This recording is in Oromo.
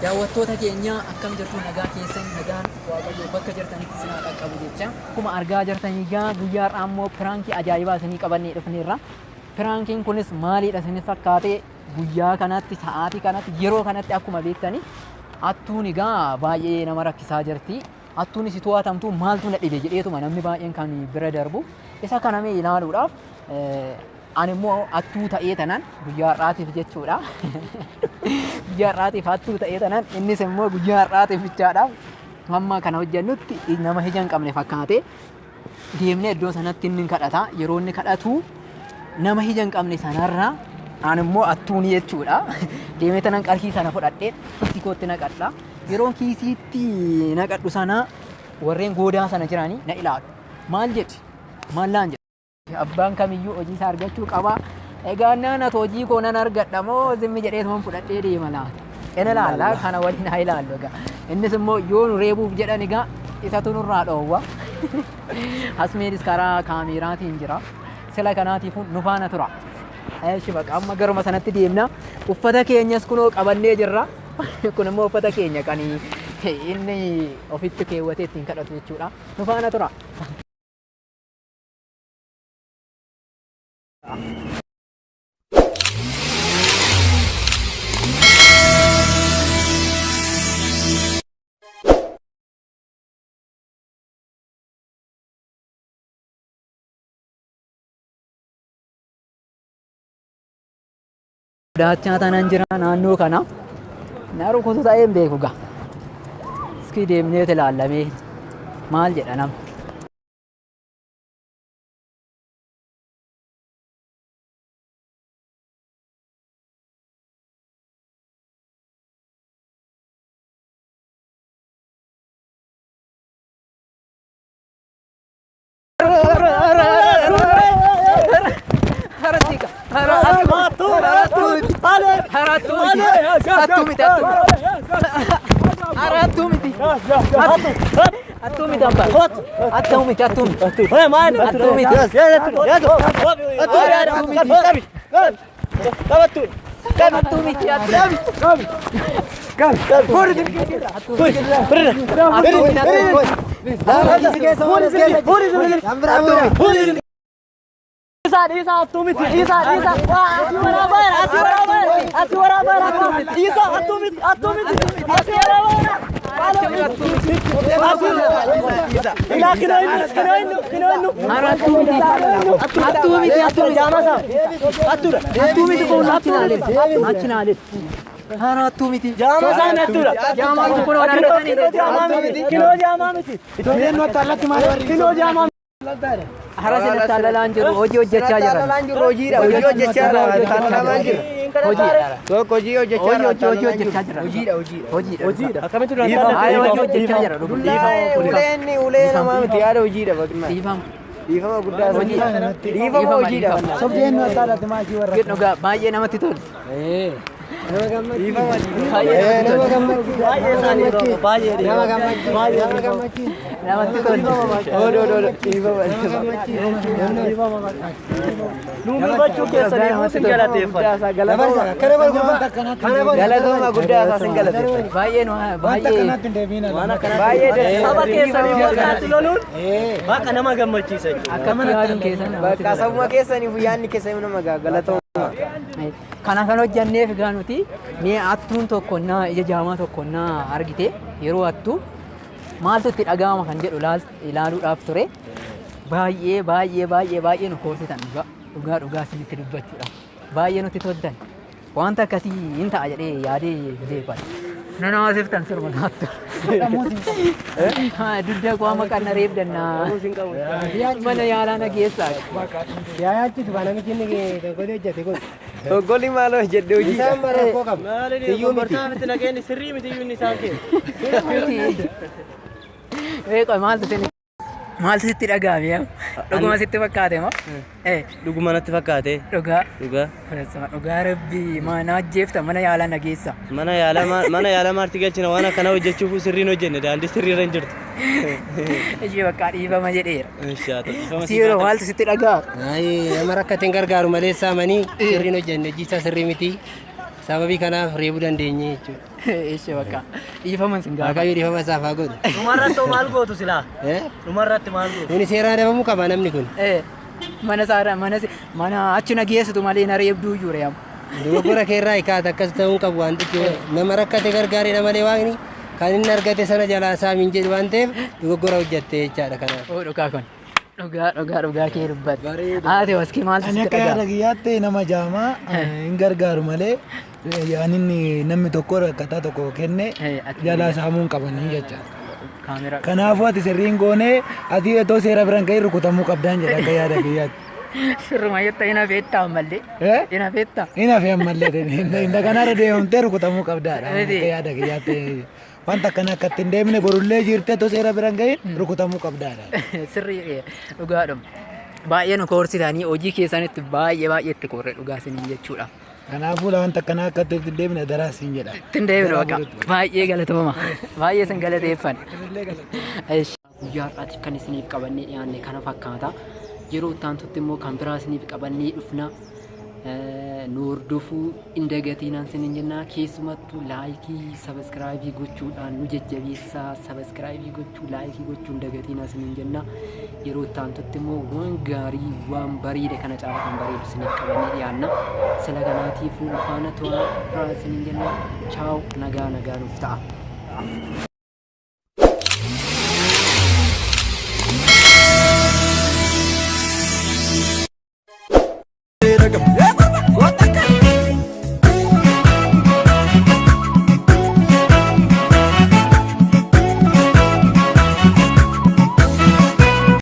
Daawwattoota keenya, akkam jirtu? Nagaa keessan? Nagaan Waaqayyoo bakka jirtanitti isin haa qaqqabu jecha. Akkuma argaa jirtan egaa guyyaa har'aa immoo piraankii ajaa'ibaa isinii qabannee dhufneerra. Piraankiin kunis maaliidha isinif fakkaate? Guyyaa kanatti, sa'aatii kanatti, yeroo kanatti akkuma beektani hattuun egaa baay'ee nama rakkisaa jirti. Hattuun isi to'atamtu maaltu na dhibe jedheetuma namni baay'een kan bira darbu. Isa kana mee ilaaluudhaaf ani immoo hattuu ta'ee tanan guyyaa har'aatiif jechuudha. Guyyaa har'aatiif hattuu ta'ee tanan, innis immoo guyyaa har'aatiif bichaadhaaf hamma kana hojjennutti nama ija hin qabne fakkaatee deemnee iddoo sanatti inni kadhata. Yeroo inni kadhatu nama ija hin qabne sanarraa ani immoo hattuun jechuudha. Deemee tanan qarshii sana fudhadhee kiisii kootti naqadha. Yeroon kiisiitti naqadhu sana warreen goodaa sana jiranii na ilaalu. Maal jedhi? Maal laan jedhu? Abbaan kamiyyuu hojii isaa argachuu qaba. Egaa naan ati hojii koo nan argadha moo zimmi jedheetuman fudhadhee deema laata? Ina ilaalla, kana waliin haa ilaallu egaa. Innis immoo yoo nu reebuuf jedhan egaa isatu nurraa dhoowwa. Asmeenis karaa kaameeraatiin jira. Sila kanaatiif nu faana tura. Eeshi, baqa amma garuma sanatti deemna. Uffata keenyas kunoo qabannee jirra. Kun immoo uffata keenya kan inni ofitti keewwatee ittiin kadhatu jechuudha. Nu faana tura. Daachaa tanan jira naannoo kana. Na rukutu ta'ee hin beeku gaa. Iski deemneet ilaallamee maal jedha namni. Hara sinatti alalaan jiru, hojii hojjechaa jiran. Hojiidha, hojii hojjechaa jira. Hojiidha. Tokko hojii hojjechaa Hojii hojii hojii hojjechaa jiran. Hojiidha, hojiidha. Hojiidha. Hojiidha. Akkamitti hojii hojjechaa jira. Uleen ulee namaa miti, yaada hojiidha bakna. Dhiifama. Dhiifama guddaa. Dhiifama, hojiidha. Dhugaa baay'ee namatti tolu. Dhiifama. Baay'ee namatti tolu. Nama gammachiisa. Nama gammachiisa. Namatti tolu. Dhiifama. Nuumifachuu keessanii sin galateeffadha. Galatooma guddaa isaa sin galateeffadha. Baay'ee nu baay'ee Baay'ee Saba keessanii bakkaatti loluun bakka nama gammachiisa jechuudha. Akkamitti yaaduun keessan namatti Bakka tola. sabuma keessaniif yaadni keessanii nama galatooma. Kana kan hojjanneef egaa nuti mee hattuun tokko naa ija jaamaa tokko naa argite yeroo hattu maaltu itti dhaga'ama kan jedhu ilaaluudhaaf ture. Baay'ee baay'ee baay'ee baay'ee nu koorsitan, dhugaa dhugaa dhugaa isinitti dubbachuudhaaf. Baay'ee nutti toltan. Wanta akkasii hin ta'a jedhee yaadee beekan. Nana haasiftan sirba naattu. Dugda koo amma kan na reebdannaa. Mana yaalaa na geessaa. Yaayachitu baa namichi inni dogolee hojjete kun. Doggolli maal hojjedhe, hojiidha. Isaan bara rakkoo qabu. Maali, gorsaa miti, nageenyi sirrii miti iyyuu inni isaan keessa. Beeqa, maaltu isin maaltu sitti dhaga'ame yaa? Dhuguma sitti fakkaate moo? Eh, Dhuguma natti fakkaate. Dhugaa. Dhugaa. Fudhatama dhugaa rabbii maa na ajjeefta mana yaalaa na geessa. Mana yaalaa mana yaalaa maarti galchina waan akkana hojjechuuf sirriin hojjenne daandii sirriirra hin jirtu. Ishee bakka dhiifama jedheera. Inshaa Allah. Dhiifama Si yeroo maaltu sitti dhaga'a? Ayi nama rakkateen gargaaru malee saamanii sirriin hojjenne hojii isaa sirrii miti. Sababii kanaaf reebuu dandeenye jechuudha. Ishee bakka dhiifama sin gaafa. Waaqayyo dhiifama isaaf haa godhu. Dhumarratti hoo maal gootu silaa? Eh? Dhumarratti maal gootu? Kuni seeraan adabamuu qaba namni kun. Eh, mana saara mana si- mana achi na geessitu malee na reebduu iyyuu reeyamu. Dogoggora keerraa hiikaata akkas ta'uu hin qabu waan xiqqoo nama rakkate gargaareedha malee waaqni kan inni argate sana jalaa saamiin jedhu waan ta'eef dogoggora hojjatte jechaadha kanaaf. Oo dhugaa kun. Dhugaa dhugaa dhugaa kee dubbate. Haati waskii maaltu Ani sitti akka yaada dhaga'a? kiyyaatti nama jaamaa hin gargaaru malee ani inni namni tokko rakkataa tokko kenne Eh, ati- jalaa saamuu hin qabanii jecha. Kaameraa. Kanaafuu ati sirrii hin goone ati otoo seera biraan ka'in rukutamuu qabdaan jedha akka yaada kiyyaatti. Sirruma jetta hin hafeetta ammallee. Eh? Hin hafeetta. Hin hafe ammallee inda kanaarra deemamtee rukutamuu qabdaadha Miti. akka yaada kiyyaatti. Wanta akkana akka ittiin deemne borullee jirtee otoo seera biraan gahin rukutamuu qabdaadha. Sirrii dhugaadhuma. Baay'ee nu koorsitanii hojii keessanitti baay'ee baay'ee itti koorre dhugaa isiniin jechuudha. Kanaafuu wanta akkana akka ittiin deemne daraa siin jedha. Ittiin deemne bakka baay'ee galatooma. Baay'ee isin galateeffan. Guyyaa har'aatiif kan isiniif qabannee dhiyaanne kana fakkaata. Yeroo itti aantutti immoo kan biraa isiniif qabannee dhufna. Nu hordofuu hin dagatiinaan isiniin jenna. Keessumattuu laayikii, sabiskiraayibii gochuudhaan nu jajjabeessaa. Sabiskiraayibii gochuu, laayikii gochuu hin dagatiinaa isiniin jenna. Yeroo itti aantutti immoo waan gaarii, waan bareeda kana caala kan bareedu isiniif qabannee dhiyaanna. Sila kanaatiifuu nu faana turaa isiniin jenna. Chaaw, nagaa nagaa nuuf ta'a. Ragam.